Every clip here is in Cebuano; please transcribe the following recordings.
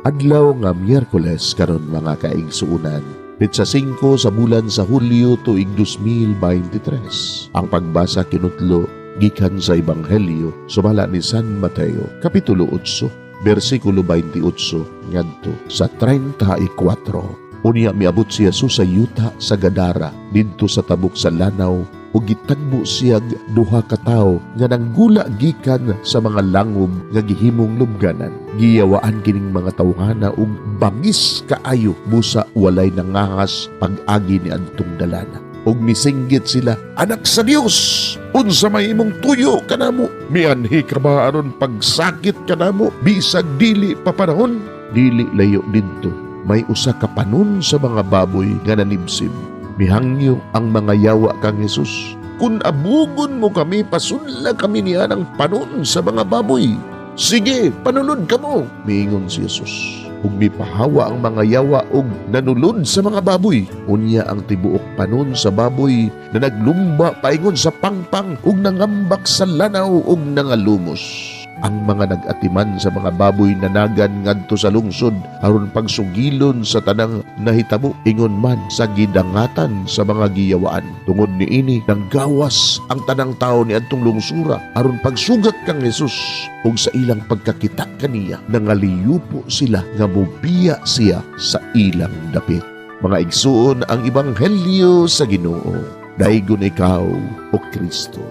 Adlaw nga Miyerkules karon, mga kaigsuonan. Petsa 5 sa bulan sa Hulyo, tuig 2023. Ang pagbasa kinutlo gikan sa Ebanghelyo sumala ni San Mateo, Kapitulo 8, bersikulo 28 ngadto sa 34. Unya miabot si Jesus sa yuta sa Gadara, didto sa tabok sa lanaw, ug gitagbo siyag duha ka tawo nga nanggula gikan sa mga langob nga gihimong lubganan. Giyawaan kining mga tawhana og bangis kaayo, busa walay nangahas pag-agi ni adtong dalana. Ug misinggit sila, "Anak sa Dios, unsa may imong tuyo kanamo? Mianhi ka ba aron pagsakit kanamo bisag dili pa panahon?" Dili layo didto, may usa ka panon sa mga baboy nga nanibsib. Mihangyo ang mga yawa kang Jesus, "Kung abugon mo kami, pasudla kami niya ng panon sa mga baboy." "Sige, panulod kamo," miingon si Jesus. Ug mipahawa ang mga yawa ug nanulod sa mga baboy. Unya ang tibuok panon sa baboy na naglumba paingon sa pangpang ug nangambak sa lanaw ug nangalumos. Ang mga nag-atiman sa mga baboy nanagan ngadto sa lungsod aron pagsugilon sa tanang nahitabo ingon man sa gidangatan sa mga giyawaan. Tungod niini, nanggawas ang tanang tao ni adtong lungsura aron pagsugat kang Jesus, ug sa ilang pagkakita kaniya, nangaliyupo sila nga mobiya siya sa ilang dapit. Mga igsuon, ang ebanghelyo sa Ginoo. Daygon ikaw, o Kristo.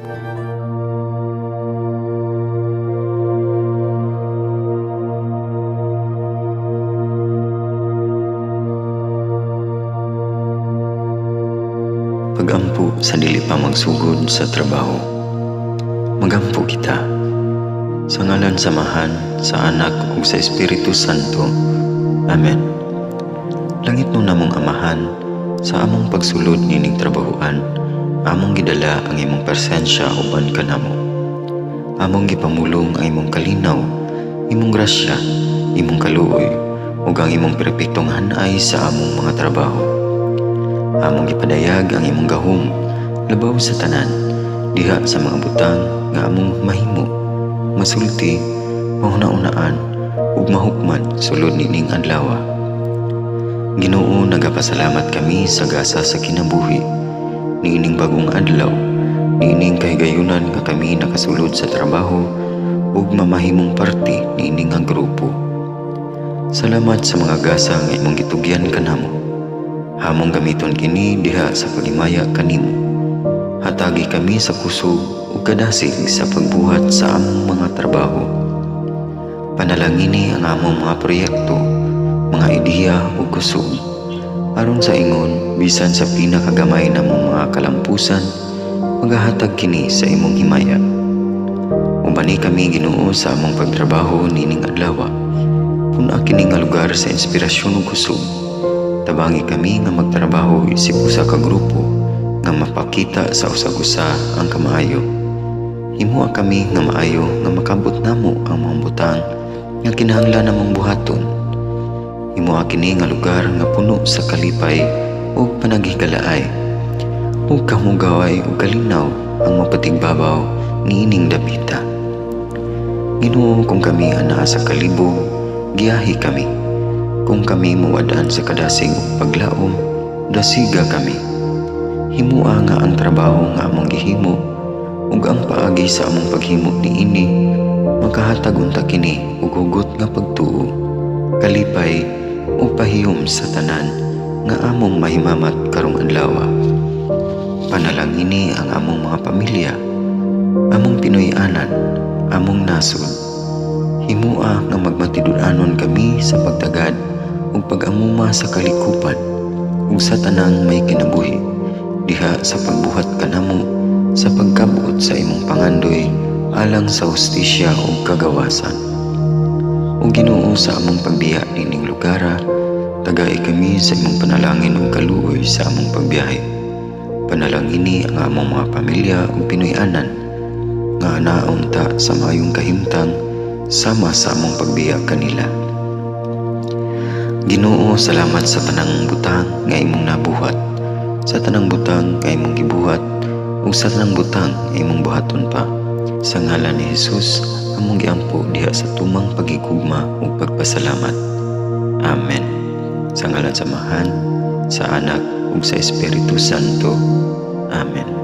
Pagampo sa dili pa magsugod sa trabaho. Magampo kita. Sa ngalan sa Amahan, sa Anak ug sa Espiritu Santo. Amen. Langitnon namong Amahan, sa among pagsulod nining trabahoan, among gidala ang imong presensya uban kanamo. Among gipamulong ang imong kalinaw, imong grasya, imong kaluoy, ug ang imong perpektong hanay sa among mga trabaho. Among gipadayag ang imong gahom labaw sa tanan diha sa mga butang nga among mahimo, masulti, mahuna-unaan ug mahukman sulod nining adlaw. Ginoo, nagapasalamat kami sa gasa sa kinabuhi niining bagong adlaw, niining kahigayunan nga kami nakasulod sa trabaho ug mamahimong parte niini nga grupo. Salamat sa mga gasa nga imong gitugyan kanamo. Among gamiton kini diha sa paghimaya kanimo. Hatagi kami sa kusog ug kadasig sa pagbuhat sa among mga trabaho. Panalangini ang among mga proyekto, mga ideya ug kusog. Aron sa ingon, bisan sa pinakagamay namong mga kalampusan, magahatag kini sa imong himaya. Ubani kami, Ginoo, sa among pagtrabaho nining adlaw. Pun-a kini nga lugar sa inspirasyon ug kusog. Tabangi kami nga magtrabaho isip usa ka grupo nga mapakita sa usag-usa ang kamaayo. Himoa kami nga maayo nga makabot namo ang mga butang nga kinahanglan namong buhaton. Himoa kini nga lugar nga puno sa kalipay ug panaghigalaay, ug kamugaway ug kalinaw ang mapatigbabaw niining dapita. Ginoo, kung kami anaa sa kalibog, giyahi kami. Kung kami muwad-an sa kadasig ug paglaom, dasiga kami. Himoa nga ang trabaho nga among gihimo ug ang paagi sa among paghimo niini makahatag unta kini og hugot nga pagtuo, kalipay ug pahiyom sa tanan nga among mahimamat karong adlaw. Panalangini ang among mga pamilya, among Pinoy-anan, among nasod. Himoa nga magmatinud-anon kami sa pagtagad ug pag-amuma sa kalikupan ug sa tanang may kinabuhi diha sa pagbuhat kanamo sa pagkabot sa imong pangandoy alang sa hustisya ug kagawasan. O Ginoo, sa among pagbiya nining lugara, tagai kami sa imong panalangin ug kaluoy sa among pagbiyahe. Panalangini ang among mga pamilya ug Pinoy-anan nga naunta sa maayong kahimtang sama sa among pagbiya kanila. Ginoo, salamat sa tanang butang nga imong nabuhat, sa tanang butang nga imong gibuhat, ug sa tanang butang nga imong buhaton pa. Sa ngalan ni Jesus, among giampo diha sa tumang pagigugma ug pagpasalamat. Amen. Sa ngalan sa Amahan, sa Anak, ug sa Espiritu Santo. Amen.